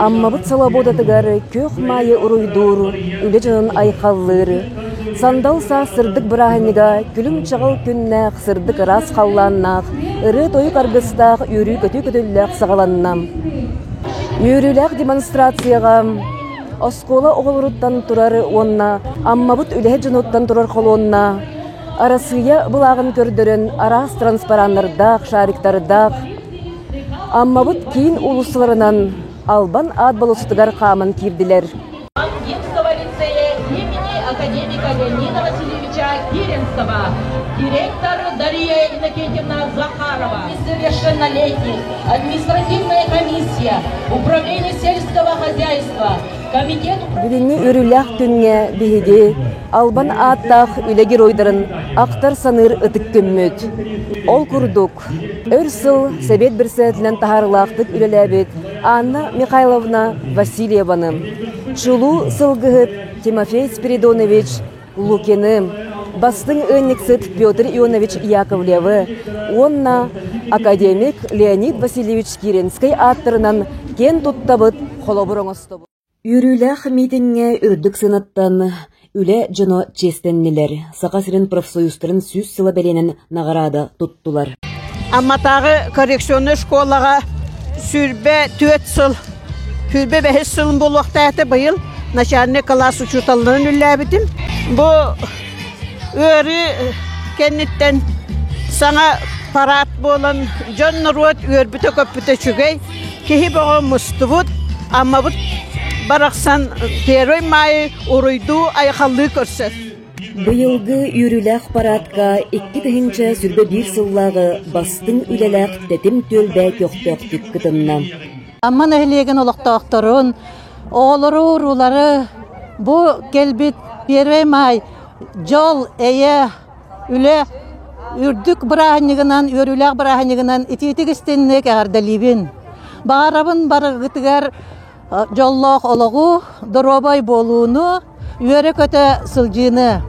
Аммабыт Солобуодатыгар күөх маайы уруйдуур, үлэ дьонун айхаллыыр, сандал саас сырдык бырааһынньыга күлүм-чаҕыл күннээх, сырдык ыраас халлааннаах, ырыа-тойук аргыстаах үөрүү-көтүү көтөллөөх саҕаланна. Үөрүүлээх демонстрацияҕа оскуола оҕолоруттан турар уонна Аммабыт үлэһит дьонуттан турар холуонна Арассыыйа былааҕын көрдөрөн араас транспараннардаах, шариктардаах Аммабыт киин уулуссаларынан Албан аат болуоссатыгар хааман киирдилэр. Детского лицея имени академика Леонида Васильевича Киренского, директор Дарья Иннокентьевна Захарова, несовершеннолетних, административная комиссия, управление сельского хозяйства, комитет... Бүгүҥҥү үөрүүлээх күҥҥэ биһиги Албан ааттаах үлэ геройдарын ахтар-саныыр ытык күммүт. Ол курдук, Өр сыл Сэбиэт бэрэссэдээтэлинэн таһаарыылаахтык үлэлээбит Анна Михайловна Васильеваны, чулуу сылгыһыт Тимофей Спиридонович Лукины, бастыҥ ыанньыксыт Петр Ионович Яковлевы уонна академик Леонид Васильевич Киренскэй ааттарынан киэн туттабыт, холобур оҥостобут. Үөрүүлээх миитиҥҥэ үрдүк сыанаттан үлэ дьоно чиэстэннилэр, Саха сирин профсоюзтарын 100 сыла бэлиэнэн наҕараада туттулар. Амматааҕы коррекционнай школаҕа 24 сыл, 25 сылым буолуохтаах этэ быйыл начальный класс учууталларын үллээбитим. Бу ыарыы кэнниттэн саҥа парад буолан дьон-норуот үөрбүтэ-көппүтэ үчүгэй. Киһи бөҕө мустубут, Аммабыт барахсан Первый Май уруйдуу айхаллыы көрсөр. Быйылгы үөрүүлээх параадка 2021 сыллааҕы бастыҥ үлэлээх Тэтим түөлбэ көхтөөхтүк кытынна. Амма нэһилиэгин олохтоохторун, оҕолору, уруулары бу кэлбит Первый Май дьол, эйэ, Үлэ үрдүк бырааһынньыгынан, үөрүүлээх бырааһынньыгынан итиитик истинник эҕэрдэлиибин. Баҕарабын барыгытыгар дьоллоох олоҕу, доруобай буолууну, үөрэ-көтө сылдьыыны.